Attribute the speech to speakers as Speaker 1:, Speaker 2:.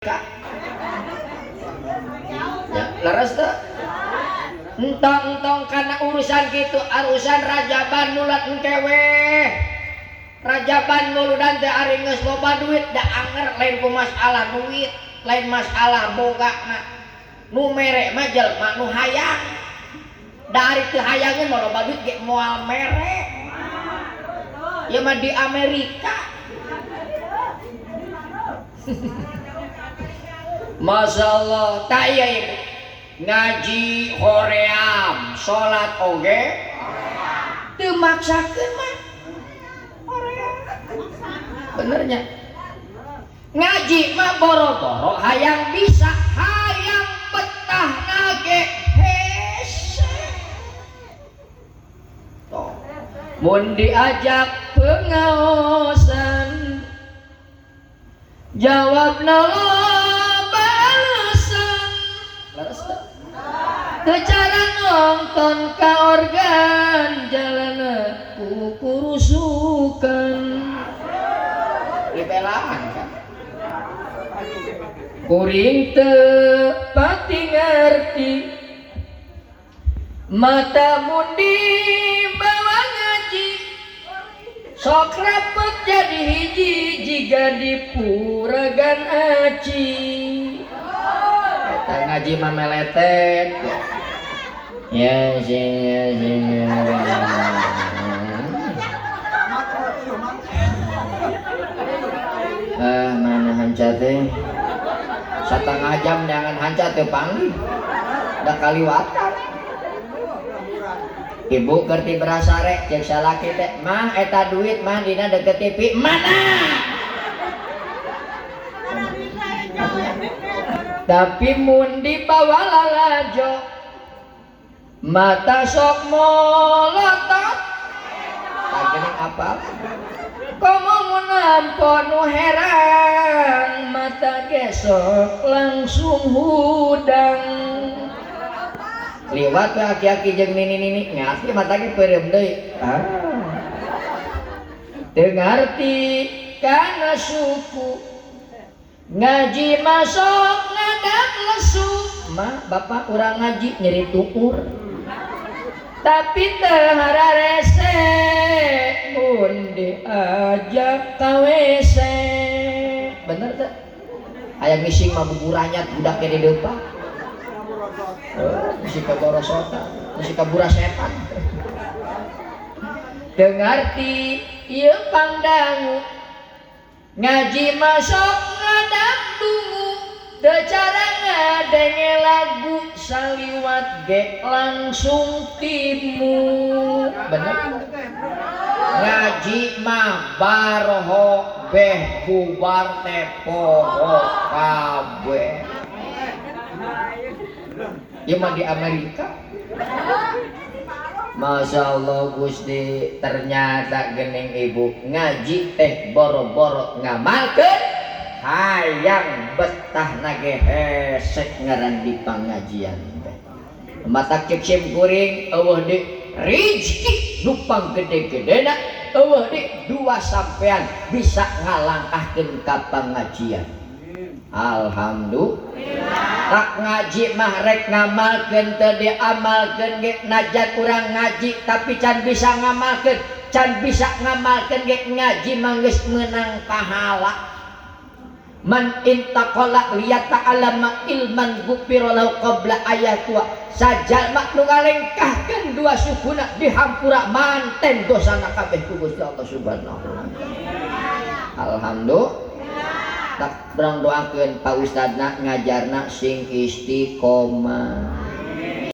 Speaker 1: Ya, leres teu? Entong-entong karena urusan gitu, urusan rajaban mulat engke we. Rajaban muludan teh ari geus loba duit da anger lain ku masalah duit, lain masalah bogana. Nu mere mah jelema nu hayang. Da ari teu hayangeun mah loba duit ge moal mere. Ya mah di Amerika. Masya Allah, tak iya ibu ngaji hoream, sholat oge, teu maksakeun mah hoream. Benernya ngaji mah boro-boro hayang bisa, hayang betah nage hese. Tuh. Mun diajak pengaosan, jawab cara nonton ka organ jalana kukurusukan dibelaan kan kuring teu pati ngarti mata mundi bawa ngaji sok rapet jadi hiji jiga dipuragan aci. Eta ngaji mah meletet. Ya sing ya sing. Ah, mana hanca teh? Satengah jam jangan hanca teh panggih. Da kaliwatan. Ibu keur tiberasare cek salaki teh, "Mah eta duit mah dina deket TV." Mana? Tapi mun dibawa lalajo mata sok molotot tak geuning apal komo mun nampo nu herang mata gesok langsung hudang liwat we aki-aki jeung nini-nini ngarti mata ge peureum deui ah teu ngarti kana suku ngaji masuk ngadap lesu mah bapak urang ngaji nyeri tuur tapi teu hararese mun diajak ka WC. Bener teu? Aya ngising mah buburanyat budak ge di depan. Bisi kaborosotan, bisi kaburasetan. Teu ngarti ieu pangdangu ngaji masuk ngadap dungu teu cara ngadenge lagu saliwat ge langsung timu. Bener? Ngaji mah baroho beh bubar teh poho kabeh. Ieu mah di Amerika. Masya Allah Gusti, ternyata gening ibu ngaji teh boro-boro ngamalkeun hayang betah nage hesek ngaran di pangajian teh. Mata cek sim kuring eueuh di rizki nu panggede-gedena eueuh di dua sampean bisa ngalangkahkeun ka pangajian. Alhamdulillah. Tak ngaji mah rek ngamalkeun teu diamalkeun ge najan urang ngaji tapi can bisa ngamalkeun, can bisa ngamalkeun ge ngaji mah geus meunang pahala. Man intaqala liyata'allama ilman ghufira lahu qabla ayatua. Sajalma nu ngalengkahkeun dua sukuna dihampura manten dosana kabeh ku Gusti Allah Subhanahu wa taala. Alhamdulillah. Tak berang doakeun Pak Ustadna ngajarna sing istiqomah.